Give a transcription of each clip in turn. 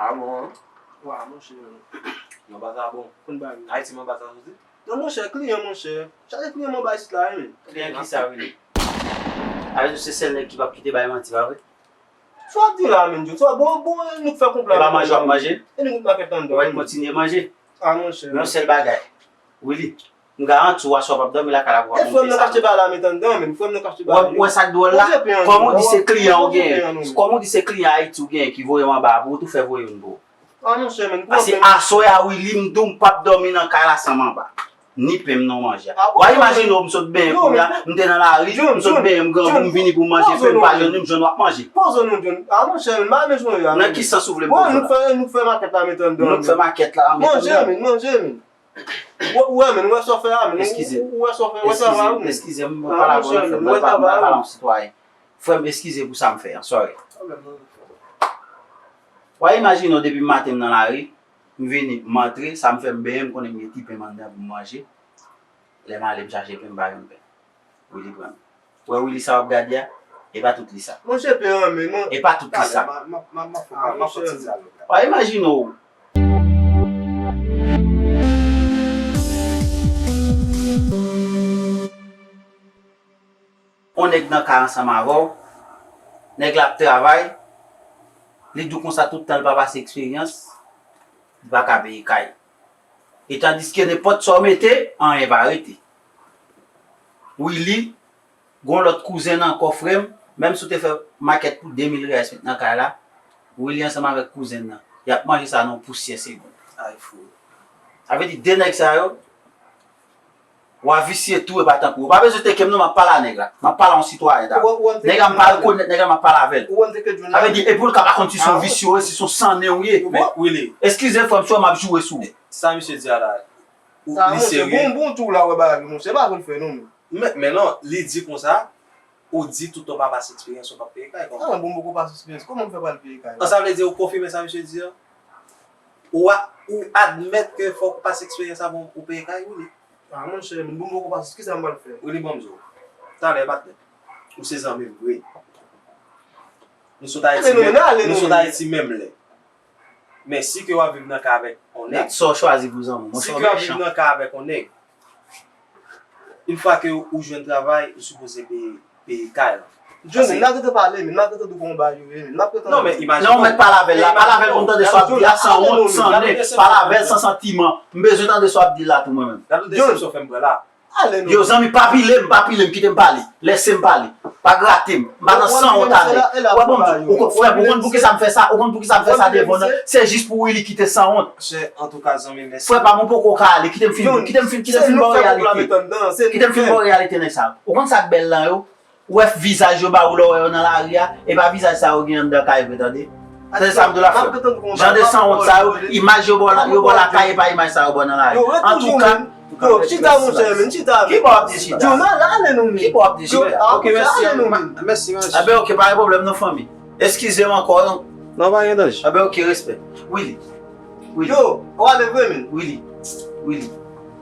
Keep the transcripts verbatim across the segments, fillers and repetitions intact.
A bon, an? Wa, monchè. Manba sa bon. Konn bagay. Ayiti manba sa soti? Non, monchè, kliyan, monchè. Chaje kliyan manba isit la, wi, men. Kliyan ki sa, Willy? A vle di se sèl nèg ki p ap kite bay manti, pa vre? Sa w ap di la, men, Joe? Sa bon, bon, nou k fè konplo. E pa manje w ap manje? E nou k makèt anndan. Ou mèt kontinye manje. A, monchè. Men yon sèl bagay. Willy, m garanti w, aswè w p ap dòmi lakay la pou w ap monte sa. E frè m nan k achte bagay la, met anndan, men. Frè m nan k achte bagay la. Ou wè sa k dwòl la? Kòm ou di se kliyan ou genyen, kòm ou di se kliyan Ayiti ou genyen ki voye w anba a, pou ou tou fè voye youn pou ou. A, monchè, men. Paske aswè a, Willy, m di w, m p ap dòmi nan kay la san manba. Ni pen m nan manje a. W a imajine w, m sot benyen kounye a, m te nan lari, m sot benyen, m grangou, m vini pou m manje, pen m pa jwenn li, m jwenn w ap manje. Poze non, John. A, monchè, m pa renmen jan w ye a. Nan ki sans ou vle m poze w la? Nou k fè, nou k fè makèt la, met anndan. Nou k fè makèt la, met anndan. Manje, men, manje, men. Ou, ou wè, men, ou wè sa w fè a, men. Eskize. Ou, ou wè sa w fè, wè travay ou, men. Eskize, eskize, m pral pale a w, frè m, m pral pale a w yon sitwayen. Frè m, eskize pou sa m fè a, sorry. W a imajine w, depi maten m nan lari, m vini, m antre, sa m fè, m benyen, m konnen m gen ti pen m anndan pou m manje. Lè m ale, m chache pen, m pa jwenn pen. Willy pran m. Ou wè Willy sa w ap gade a? E pa tout li sa. Monchè, pen an, men non. E pa tout li sa. Talè, m a, m a, m a, m a fè, m a fè ti dyalòg la. W a imajine w. On nèg nan kay ansanm avè w, nèg la ap travay, li di w konsa tout tan l pa pase eksperyans, li pa ka peye kay. E tandiske nenpòt sa w mete, anyen pa rete. Willy, gon lòt kouzen nan ankò, frè m, menm si w te fè makèt pou de mil reyal met nan kay la, Willy ansanm avèk kouzen nan, y ap manje sa nan yon pousyè segonn. Ay, fou. Sa vle di de nèg sa yo, w a visye tou e pa tankou yo. Ou pa bezwen teke m non, m ap pale a nèg la. M ap pale a yon sitwayen dabò. Nèg la m pa rekonèt, nèg la m ap pale avè l. Sa vle di, epi w ka pa konn si se yon visye ou ye, si se yon sannen ou ye. Men, Willy. Eskize frè m, si w wè m ap joure sou ou. Sa misye di a la, ou, li serye? Bon, bon tou la, wè bagay, monchè, pa konn fè non, men. Men, men non, li di konsa, ou di tout tan w pa pase eksperyans, ou p ap peye kay, kòman? A, bon, m poko pase eksperyans, kòman m fè pral peye kay la? An, sa vle di ou konfime sa misye di an? Ou a, ou admèt ke fòk ou pase eksperyans avan ou peye kay ou li? A, monchè, men bon, m poko pase, kisa m pral fè? Ou li, bon, m di w. Talè, patnè. Ou se zanmi m vre. Nou sot Ayiti menm, nou sot Ayiti menm lè. Men si ke w ap viv nan kay avèk on nèg, sa w chwazi pou zanmi w, si ke w ap viv nan kay avèk on nèg, yon fwa ke ou jwenn travay, ou sipoze peye, peye kay la. John, m ap gentan pale, men m ap gentan di w kòman bagay yo ye, men m ap gentan. Non, men imajine w. Non, ou mèt pale avè l la, pale avè l pou m tande sa w ap di la, san wont, san nen, pale avè l san santiman. M bezwen tande sa w ap di la tou mwen menm. Gade desepsyon w fè m pran la. Yo, zanmi, pa pile m, pa pile m, kite m pale. Lèse m pale. Pa grate m. M pa nan sanwont avè w. Wè, bon, ou konn, frè m, ou konn poukisa m fè sa? Ou konn poukisa m fè sa devan w nan? Se jis pou Willy kite sanwont. Frè pa m, ou poko ka ale. Kite m fin, kite m fin, kite m fin ba w reyalite. Kite m fin ba w reyalite nèg sa yo. Ou konn sa k bèl lan yo? Ou wè vizaj yo ba ou lè w wè yo nan lari a, e pa vizaj sa yo gen anndan kay vre, tande. Tande sa m di w la, frè m. Jan de sanwont sa yo, imaj yo ba w la, yo ba w lakay, e pa imaj sa yo ba w nan lari. Antouka, Yo, chita, monchè, men, chita. Ki bò w ap di chita? Yo, m al ale non, men. Ki bò w ap di chita? Yo, ok, mèsi, ale non, men. Mèsi, mèsi. Enben, ok, pa gen pwoblèm non, fanmi. Eskize m ankò non. Non, pa gen danje. Enben, ok, respè. Willy. Willy. Yo, w ale vre, men. Willy. Willy.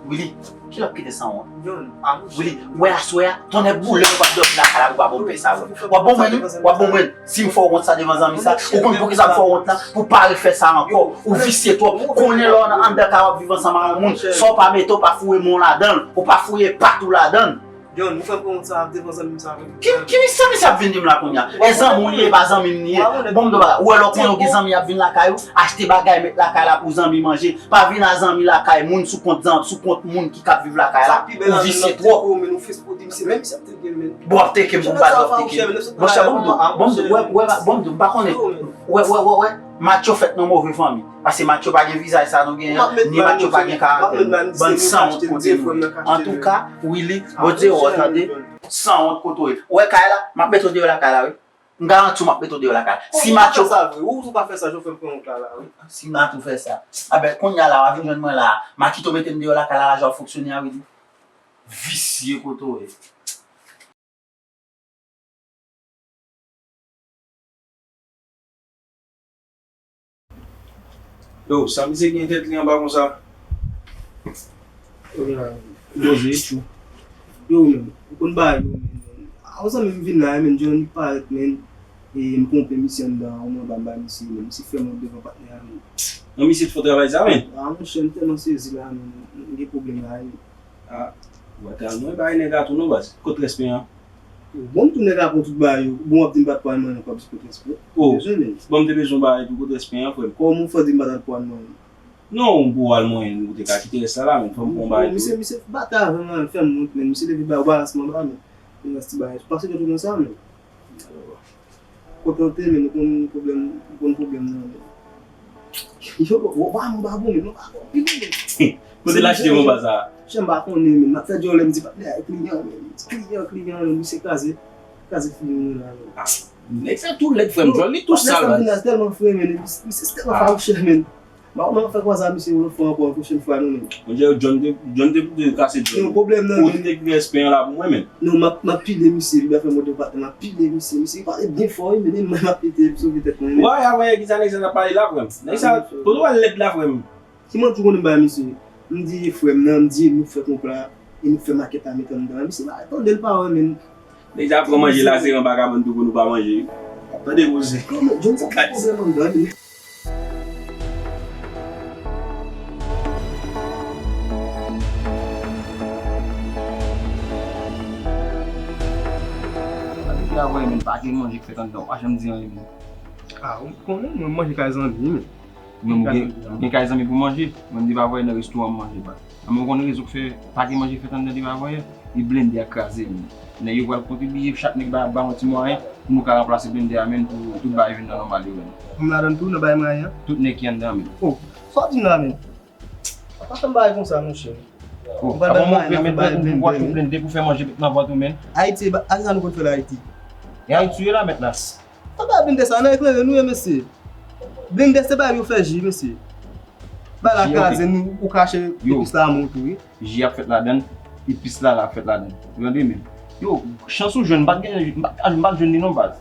Willy. Kilè w ap kite sanwont? Yo, a, monchè. Willy, wè aswè a, tonnè boule, ou p ap dòmi lakay la, ou pa bon pè sa, Willy. W ap bon mwen, wi, w ap bon mwen. Si m fè w wont sa devan zanmi sa, ou konn poukisa m fè w wont la? Pou w pa refè sa ankò. Ou visye twòp. Konnen lè w nan anndan kay w ap viv ansanm a yon moun, sa w pa mete, w pa fouye men w ladan l, ou pa fouye pat ou ladan l. John, ou fè m pran wont sa devan zanmi m sa, wi. Ki, ki misye, misye ap vin di m la kounye a? E zanmi w li ye, e pa zanmi m li ye. Bon, m di w bagay, ou wè lè w konnen w gen zanmi y ap vin lakay ou, achte bagay met lakay la pou zanmi manje. Pa vin a zanmi lakay moun sou kont zanmi, sou kont moun ki k ap viv lakay la. Ou visye twòp. Bon, w ap teke m pou m pa di w ap teke m. Monchè, bon m di w, bon m di w, wè, wè, bon m di w, m pa konnen. Wè, wè, wè, wè. Matcho fèt nan move fanmi. Paske Matcho pa gen vizaj sa nou genyen an, ni Matcho pa gen karatè nou. Bann sanwont kote nou ye. Antouka, Willy, Bondye wè w tande. Sanwont kote w ye. Ou wè kay la? M ap mete w deyò lakay la, wi. M garanti w m ap mete w deyò lakay la. Si Matcho. Ou pa fè sa vre, ou tou pa fè sa, jan w fè m pran wont la la, wi. Si Matcho fè sa. Anben, kounye a la, w a vin jwenn mwen la. M a kite w mete m deyò lakay la, la, jan w fonksyone a, Willy. Visye kote w ye. Yo, sa misye gen tèt li anba konsa? Yo, la, poze, tchou. Yo, men, ou konn bagay yo, men. A, ou zanmi m vin la, men, John parèt, men. E m twonpe misye anndan, yon manba m bay misye, men misye fè m wont devan patnè a, men. Non, misye t fè travay sa, men. A, monchè, m tèlman sezi la, men, m gen pwoblèm la, men. A, w pa t al mwen bay nèg a tou non, baz. Kot rès pen an? Bon, m tou nèg a pran tout bagay yo. Bon, w ap di m pa t pran mwen, w ap di kot rès pen. Oh, bezwen, men. Bon, m te bezwen bagay tou, kot rès pen an, frè m? Kòman w fè di m pa t al pran mwen? Non, pou w al mwen, ou te ka kite rès la la, men fò m pran bagay tou. Misye, misye bata avè m, fè m wont, men misye leve ba, balas m anba, men. Yon ti bagay. Pase de tou nan sa, men. Kontante, men, nou konn pwoblèm, nou konn pwoblèm nan, men. Yo, w, w, w, m pa bon, men, m pa bon, pi bon, men. Kote l achte manba sa? Chè, m pa konnen, men, m ap fè djòlè, m di, patnè, kliyan, men, kliyan, kliyan, men, misye kraze, kraze figi m la, men. Ah, nèg sa tou lèd, frè m, djòl li tou sal, baz. Patnè sa vin la tèlman fre, men, misye tèlman fawouchè, men. Bon, mwen fè kwaze a misye yon lòt fwa ankò, yon pwochèn fwa, non, men. Monchè, John te, John te, te kase djòl. Yon pwoblèm nan, men. Ou te gen espè an la pou mwen, men. Non, m ap, m ap pile misye, li ba fè mwen de patnè, m ap pile misye. Misye pale byen fò, wi, men mwen m ap pete, sove tèt mwen, men. Wè, avè ki sa nèg sa t ap pale la, frè m? Nèg sa, kote w al lèd la, frè m? Ki mantri w konnen m bay misye? M di frè m nan, m di nou fè konpla, e nou fè makèt la met anndan. Misye pa tande l pawòl, men. Nèg sa pran manje la, se yon vagabon tou pou nou pa manje. Tande koze. Kòman, John, sa pa pwoblèm anndan, men. Depi avè men, pa gen manje k fèt anndan, ou pa janm di anyen, men. Ah, ou konnen, mwen manje kay zanmi, men. Ou menm ou gen, ou gen kay zanmi pou manje, mwen m depi avè nan restoran m manje pa. Anben, ou konn rezon k fè pa gen manje fèt anndan depi avanyè? E blende a kraze, men. Nèg yo pral kontribiye, chak nèg ba, ba yon ti mwayen pou nou ka ranplase blende a, men, pou tout bagay vin nan nòmal yo, men. Ou menm ladan tou, nan bagay mwayen an? Tout nèg ki anndan, men. Oh, sa w di m la, men? Pa fè m bagay konsa, monchè. Oh, ou pral bay mwayen nan fè bagay blende, men. Blende pou fè manje nan vant ou, men. Ayiti, e ba, a sa nou konn fè la Ayiti? E Ayiti, ou ye la, mèt la. Fè bagay blende sa, nan eklere nou ye, mesye. Blende se bagay yo fè ji, mesye. Bagay la kraze, nou, ou kache epis la a men w tou, wi. Ji ap fèt ladan l, epis la la ap fèt ladan l. Ou tande, men. Yo, chans ou jwenn, m pa t gen, m pa t, m pa t jwenn li non, baz.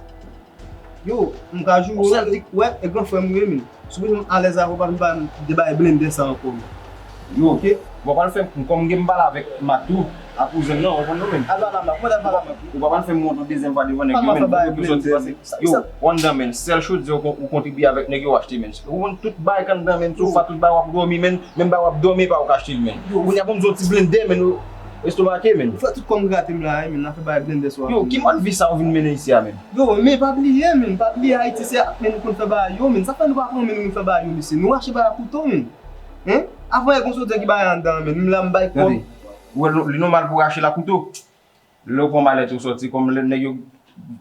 Yo, m ka joure w, wè, e gran frè m ou ye, men. Si w bezwen m alèz avè w, pa vin ba m de bagay blende sa ankò, men. Yo, oke? Bon, pral fè m, kòm m gen m pale avèk Mak tou, ak kouzen nan, ou konn yo menm. Al pale a Mak, mwen al pale a Mak. Ou pa pral fè m wont yon dezyèm fwa devan nèg yo, men, pou yo soti pase. Yo, ou anndan, men, sèl chodyè ou kon-, ou kontribiye avèk nèg yo, ou achte, men. Ou konn tout bagay k anndan, men, sofa, tout bagay w ap dòmi, men, menm bagay w ap dòmi, pa ou k achte l, men. Kounye a pou m di w ti blende, men, ou estomake, men. Ou fè tout kò m grate m la, men, n a fè bagay blende sou. Yo, ki mòd vi sa ou vin mennen isi a, men? Yo, men pa bliye, men, pa bliye Ayiti, se ak men nou konn fè bagay yo, men. Sa fè nou pa pran men nou vin fè bagay yo, mesye. Nou rache bagay a kouto, men. Hein? Avan e gon sodyè ki bay anndan, men. M la m bay kòb. Tande. Ou wè, li nòmal pou rache l a kouto. Lè w pran malèt ou sòti, kòm lè nèg yo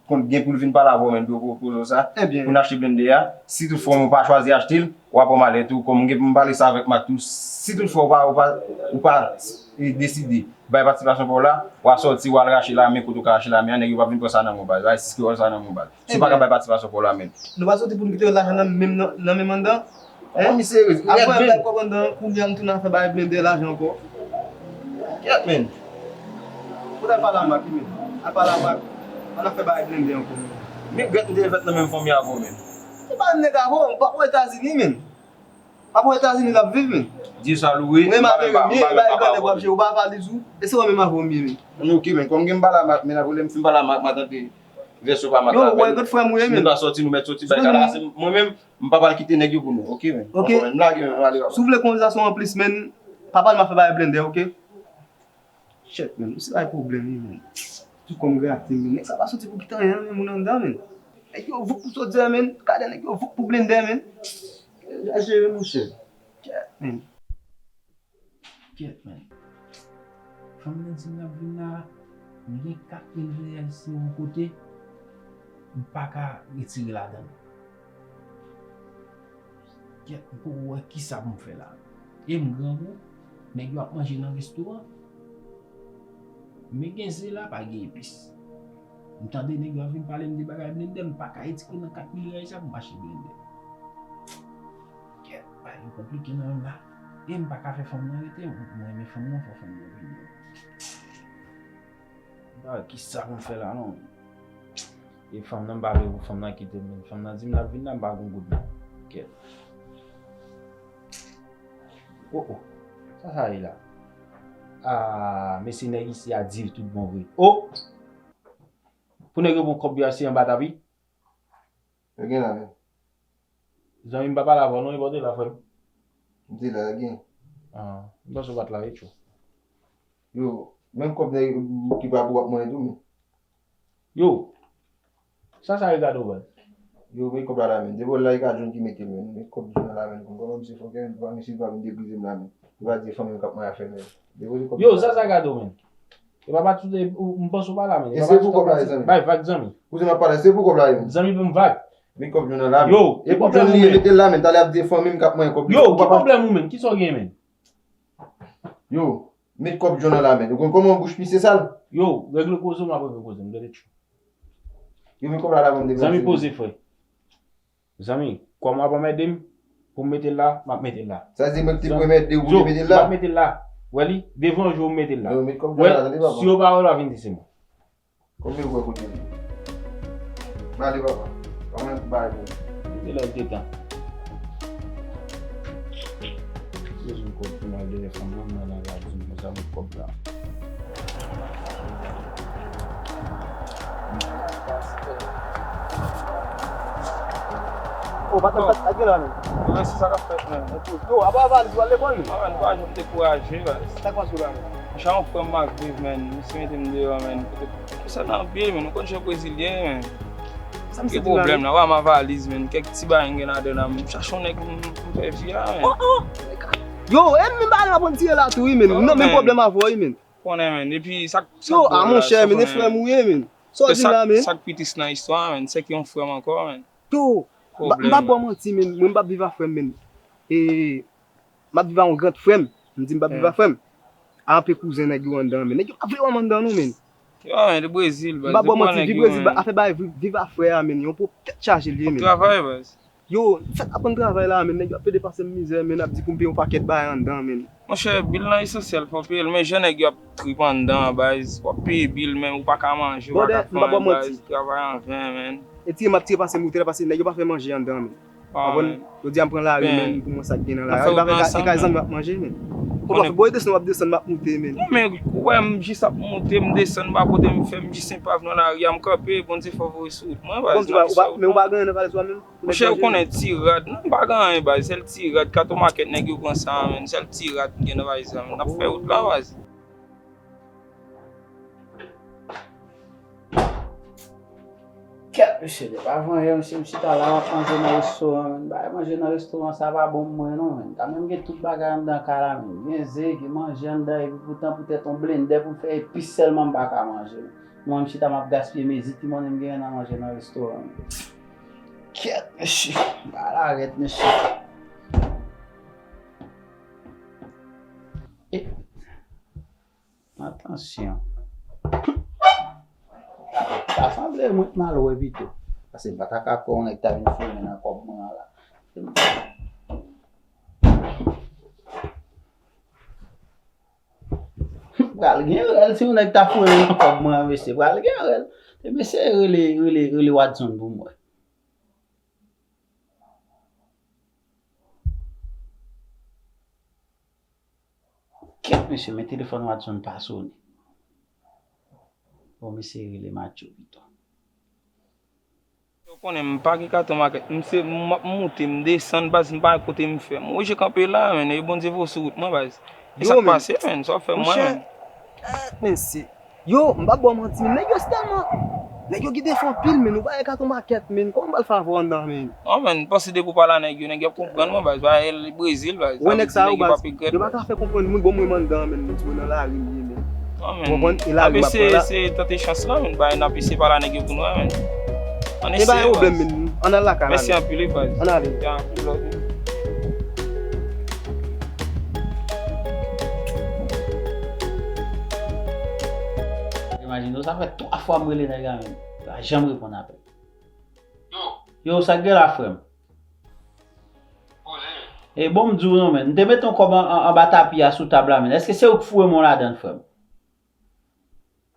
konn gen pou l vin pale avè w, men, pou yo pwopoze w sa, pou n achte blende a, si tout fwa ou pa chwazi achte l, w a pran malèt ou, kòm m gen pou m pale sa avèk Mak tou, si tout fwa ou pa, ou pa, ou pa, e, deside bay patisipasyon pa w la, w a sòti, w al rache l a men, kote w ka rache l a men an, nèg yo p ap vin pran sa nan men w, baz. W a riske w sa nan men w, baz. Si w pa ka bay patisipasyon pa w la, men. Nou pa sòti pou n kite lajan nan menm, nan, nan menm anndan? Hein? Mwen misye, apre m bay kòb anndan, kounye a m tounen al fè bagay blende lajan ankò. Kèt, men. Ou t al pale a Mak, men. Al pale a Mak. Ann al fè bagay blende ankò, men. Men Grèt ou te fèt nan menm fanmi avè w, men. Se pa menm nèg avè w, m pa wè Etazini, men. Pa pou Etazini l ap viv, men. Dye sa louwe, m pa menm pa, m pa menm pa wè. Ou pa valiz ou, e se ou menm avè w m ye, men. Ok, men, kòm gen m pale a Mak, men, apre lè m fin pale a Mak, m a tande vèsyon pa Mak la, men. Yo, wè, gad frè m ou ye, men. Si nou ka sòti, nou mèt sòti, bay kala, se mwen menm, m pa pral kite nèg yo pou nou, ok, men. Ok. Lage, men, ale, ale. Si w vle konvèsasyon anplis, men, pa pale m ap fè bagay blende, ok? Shit, men, se bay pwoblèm, wi, men. Tout kò m grate, men. Nèg sa pa soti pou kite anyen, men, moun anndan, men. Nèg yo vouk pou sodyè, men. Gade nèg yo vouk pou blende, men. Al jere, monchè. Shit, men. Kèt, men. Fanm nan di m l ap vin la, m gen kat mil reyèl sou yon kote, m pa ka retire ladan l. Kèt, m poko wè kisa pou m fè la. E m grangou, nèg yo ap manje nan restoran. Men gen ze la, pa gen epis. M tande nèg yo ap vin pale m de bagay blende, m pa ka retire nan kat mil reyèl sa pou m achte blende. Kèt, bagay yo konplike nan menm la. E m pa ka fè fanm nan rete, m, m renmen fanm nan, fò fanm nan vini. M pa wè kisa pou m fè la, non. E fanm nan, m pa vle pou fanm nan kite m, men fanm nan di m l ap vin la, m pa gon goud, non. Kèt. Oh, oh. Sa, sa ye la? Ah, mesye, nèg isi a div tout bon vre. Oh! Pou nèg yo pran kòb yo a, se anba tapi. Yo gen la menm. Zanmi m pa pale avè w non, e pa w te la, frè m? M te la, gen. Ah, m panse w pa t la, e tchou. Yo, menm kòb nèg ki pa pou w ap manyen tou, men. Yo, sa sa regade w, baz? Yo, men kòb la la, men. Depi w la, e ka John ki mete l, men. Men kòb John la, men. Kòm kòman misye fòkè, men, pa misye pa vin deprize m la, men. Li pa di fanmi m k ap manyen afè, men. Depoze kòb la. Yo, sa sa regade w, men. E pa pati de ou, m panse w pa la, men. E se pou kòb la, zanmi. Bay vag, zanmi. Kouzen m ap pale, se pou kòb la, men. Zanmi, ban m vag. Men kòb John nan la, men. Yo, e ki pwoblèm ou, men? Mete l la, men. Talè ap di fanmi m k ap manyen kòb. Yo, ki pwoblèm ou, men? Kisa w gen, men? Yo, met kòb John nan la, men. Ou konn kòman bouch misye sal? Yo, regle koze w, m ap regle koze m, gade tchou. Yo, met kòb la la, ban m depanse. Zanmi, poze, frè. Zanmi, kòm w ap anmède m, pou m mete l la, m ap mete l la. Sa di mwen ki te pou mete, ou te mete l la? M ap mete l la. Wè li, devan je w m mete l la. Yo, met kòb John nan la, tande, papa. Si yo pa wè l, w a vin di se mwen. Konbyen ou kwè kote li? Male, papa. Pa mwen bay pou. Kite lè l te tan. Bezwen kòb pou m al dèyè fanm nan, mwen nan la di m konsa, mwen kòb la. Oh, pa t, pa t, pa t gen la, non. Mwen, se sa k ap fèt, men. Yo, apa valiz ou al lekòl, non? Ah, men, nou pa janm dekouraje, baz. Sa k pase w la, non? Monchè, yon frè m m ap viv, men. Misye mete m deyò, men. Kote Sa nan pye, men, ou konn jan brezilyen, men. Sa misye di la, pwoblèm la, wa ma valiz, men, kèk ti bagay m gen ladan la, m chache yon nèg m, m fè vi a, men. Oh, oh! Yo, e menm bagay la pran tire la tou, wi, men. M nan menm pwoblèm avè w, wi, men. Konnen, men, epi sa, sa yo, a, monchè, men, e frè m ou ye, men. Sa w di la, men. Sa k pi tris nan istwa a, men, se ke yon frè m ankò, men. Yo, m pa, m pa ba w manti, men, mwen m p ap viv a frè m, men. E, M ap viv a yon grand frè m. M di m p ap viv a frè m. A anpe kouzen nèg yo anndan, men. Nèg yo pa vle wè m anndan, non, men. Yo, men, de Brezil, baz. M pa ba w manti, vi Brezil, afè bay vi-, viv a frè a, men. Yon pwòp tèt chaje li ye, men. Travay, baz. Yo, fèt aprann travay la, men. Nèg yo ap pede pase m mizè, men. Ap di pou m peye yon pakèt bagay anndan, men. Monchè, bil lan esansyèl, fò w peye l, men jan nèg yo ap trip anndan, baz. W ap peye bil, men ou pa ka manje, ou pa ka fè anyen, baz. Travay anven, men. E tire m ap tire pase m, ou te la pase, nèg yo pa fè manje anndan, men. Konprann? Yo di a m pran lari, men, pou mwen sa k gen nan lari. E pa kay zanmi m ap manje, men. Ou pa fè bò, e desann w ap desann, m ap moute, men. Non, men, ou wè m jis ap moute, m desann, m pa kote m fè, m jis enpav nan lari a, m kanpe, Bondye fè w voye sou wout mwen, baz. Kòm di w pa, men ou pa gen anyen nan valiz ou a menm? Monchè, ou konnen ti rad, non, m pa gen anyen, baz. Sèl ti rad, katon makèt nèg yo pran sa, men. Sèl ti rad m gen nan valiz la, men. N ap fè wout la, baz. Kèt, mesye, depi avan yè, mesye, m chita la, m ap manje nan restoran, men. Bagay manje nan restoran sa pa bon pou mwen, non, men. Kanmenm gen tout bagay anndan kay la, men. Gen ze, gen manje anndan, epi poutan poutèt yon blendè pou m fè epis sèlman m pa ka manje, men. Mwen, m chita, m ap gaspiye mezi ti monnen m genyen nan manje nan restoran, men. Kèt, mesye, bagay la rèd, mesye. E, Atansyon. Ta sanble mwen t mal wè pito. Paske m pa ta ka kwè yon nèg ta vin fouye men nan kòb mwen an la. Pral gen rèl si yon nèg ta fouye men nan kòb mwen an, mesye. Pral gen rèl. Mesye rele, rele, rele Watson pou mwen. Kèt, mesye, men telefòn Watson pa sonnen. Bon, mesye rele Matyo pito. Yo konnen m pa gen katon makèt. M se, m ap moute, m desann, baz, m pa gen kote m fè. M oblije kanpe la, men, e Bondye voye sou wout mwen, baz. E sa k pase, men, sa w fè mwen, men. Mesye. Yo, m p ap ba w manti, men nèg yo se tèlman, nèg yo gen defo anpil, men ou pa gen katon makèt, men kòman m pral fè avè w anndan, men? Non, men, m panse depi w pale a nèg yo, nèg yo ap konprann mwen, baz, bagay Brezil, baz. Wè nèg sa yo, baz, yo pa ka fè konprann moun, bon, mwen m anndan, men, m di w nan lari m ye, men. Ou konprann? E lari m ap pran la. Se tante chans lan, men, bagay n ap eseye pale a nèg yo pou nou, men. Ann eseye, baz. E pa gen pwoblèm, men, ann al lakay la. Mèsi anpil, wi, baz. Ann ale. Ya, anpil love, wi. Imajine w, sa fè twa fwa m rele nèg la, men li pa janm reponn apèl. Yo. Yo, sa k gen la, frè m? Poze. E bon, m di w non, men. M te mete yon kòb an, an, anba tapi a sou tab la, men. Èske se ou k foure men w ladan l, frè m?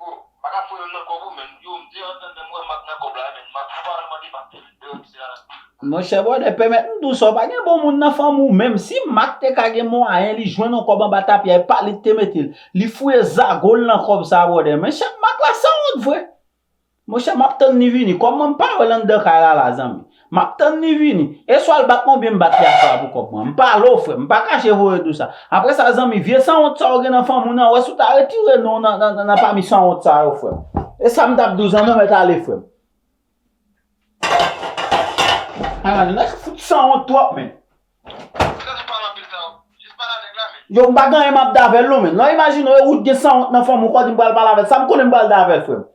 Oh, m pa ka foure men nan kòb ou, men. Yo, m te anndan, men m wè Mak nan kòb la, men. Mak, ou pa mande Mak, men. Yo, misye la. Monchè, brother, pèmèt m di w sa, w pa gen bon moun nan fanmi w menm. Si Mak te ka gen mwayen, li jwenn yon kòb anba tapi a, e pa li k te mete l. Li fouye zago l nan kòb sa, brother. Monchè, Mak la sanwont vre. Monchè, m ap tann li vini. Kòman m pa wè l anndan kay la, la, zanmi? M ap tann li vini. E swa l bat mwen oubyen m bat li a frè a pou kòb mwen. M pale w, frè m. M pa kache voye di w sa. Apre sa, zanmi, vye sanwont sa w gen nan fanmi w nan, wè si w ta retire non w nan, nan, nan, nan pami sanwont sa yo, frè m. E sa m t ap di w, zanmi, w mèt ale, frè m. Ay, nèg fout sanwont twòp, men. Yo, m pa gen anyen m ap di avè l, non, men. Lè w imajine w, ou t gen sanwont nan fanmi w, kò di m pral pale avè l. Sa m konnen m pral di avè l, frè m.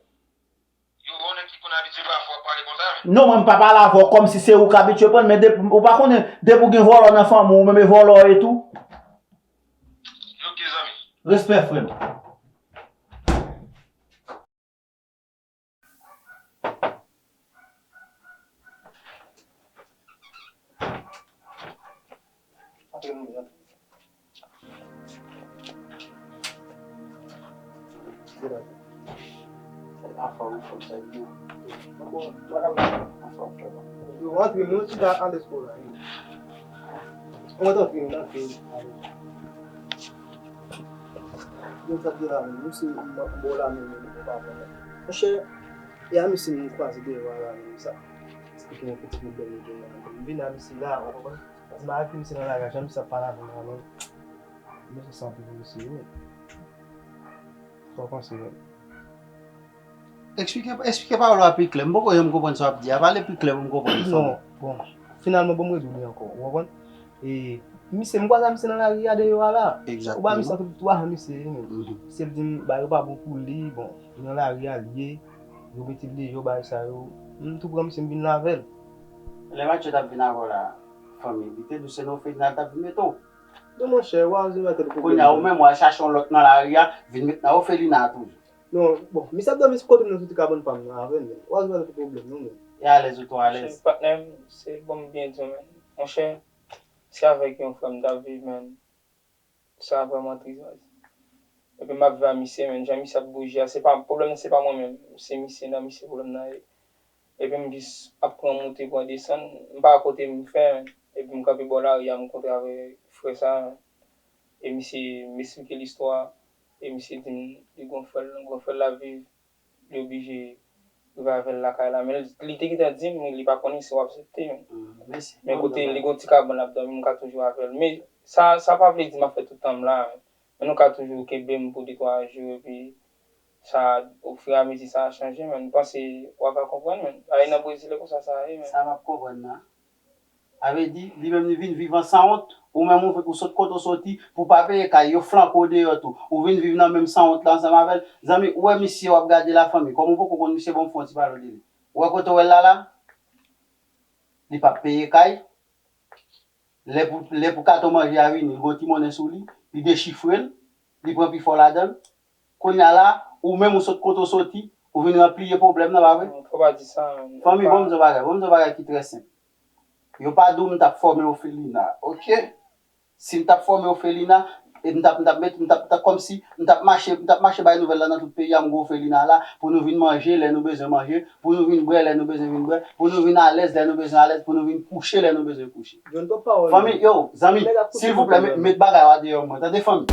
Yo, yon nèg ki konn abitye pale avè w, pale konsa, men. Non, mwen, m pa pale avè w kòmsi se ou k abitye pran, men depi, ou pa konnen, depi w gen vòlò nan fanmi w, ou menm e vòlò w ye tou. Ok, zanmi. Respè, frè m. Anfòm, anfòm, sa yo. Anfòm, frè m. Yo, antre, nou chita alèz pou la. Mwen t antre, mwen t antre. Yo, sa te la, menm, nou se mwen, bon, la, menm, menm, nou pa konn. Monchè, e a misye m kwaze deyò a la, menm, sa. Eksplike mwen ki ti pwoblèm li genyen. M vin a misye la, ou konprann? Paske m avèk misye nan lari a, jan misye ap pale avè m la, menm. Mwen se santi pou misye, wi. Sa w panse, menm? Eksplike, eksplike pawòl ou a pi klè. M poko janm konprann sa w ap di a. Pale pi klè pou m konprann sa. Non, bon. Finalman, bon, m redi w li ankò. Ou konprann? E, misye, m kwaze a misye nan lari a deyò a la. Ou ba misye antre twa jan misye ye, menm. Misye di m, ba yo pa bon pou li, bon, nan lari a li ye. Yo mete l deyò, bagay sa yo. M tou pran misye, m vin la avè l. Lè Matye t ap vin avè w la, fanmi, li te di w se nan òfelina l t ap vin mete w. Non, monchè, w a rizon mèt tèt ou pwoblèm. Kounye a, ou menm, w al chache yon lòt nan lari a, vin met nan òfelina a toujou. Non, bon, misye ap dòmi sou kote m nan, sou ti kabann pa m nan avè l, men. W a rizon mèt ou pwoblèm, non, men. E alèz ou twò alèz. Monchè, patnè m, se bon m byen di w, men. Monchè, se avèk yon frè m t ap viv, men. Sa vrèman tris, baz. Epi m ap viv a misye, men. Jan misye ap bouje a, se pa, pwoblèm nan se pa mwen menm. Se misye nan misye pwoblèm nan ye. Epi m jis ap pran moute, pran desann. M pa kote m fè, men. Epi m kanpe bò lari a, m kontre avèk frè sa, men. E misye, m esplike l istwa a. E misye di m, li gon frè l, gon frè l ap viv. Li oblije rive avè l lakay la. Men li te gentan di m, li pa konnen si w aksepte, men. Men kote li gon ti kabann l ap dòmi, m ka toujou avè l. Men sa, sa pa vle di m ap fè tout tan m la, men. Men nou ka toujou kenbe m pou de twa jou, epi sa, ofiramezi, sa a chanje, men. M panse w ap konprann, men. Ay, nan Brezil, e konsa sa ye, men. Sa m ap konprann nan. Sa vle di, li menm li vin viv an sanwont, ou menm ou, ou sot kote w soti, pou w pa peye kay, yo flanke w deyò tou. Ou vin viv nan menm sanwont la ansanm avè l. Zanmi, ou wè misye w ap gade la, fanmi, kòm ou poko konn misye, bon, m fè yon ti pale w de li. Ou wè kote w wè l la la? Li p ap peye kay. Lè pou, lè pou katon manje a vini, li gon ti monnen sou li, li dechifre l, li pran pifò ladan l. Kounye a la, ou menm ou sot kote w soti, ou vin ranpliye pwoblèm nan, pa vre? Non, fò pa di sa, men. Fanmi, bon, m di yon bagay, bon, m di yon bagay ki trè senp. Yo pa di w m t ap fòme òfelina, oke? Si m t ap fòme òfelina, e m t ap, m t ap met, m t ap, m t ap kòmsi, m t ap mache, m t ap mache bay nouvèl la nan tout peyi a, m gen òfelina la, pou nou vin manje lè nou bezwen manje, pou nou vin bwè lè nou bezwen vin bwè, pou nou vin alèz lè nou bezwen alèz, pou nou vin kouche lè nou bezwen kouche. Fanmi, yo, zanmi, silvouplè, met, met bagay yo a deyò mwen, tande fanmi?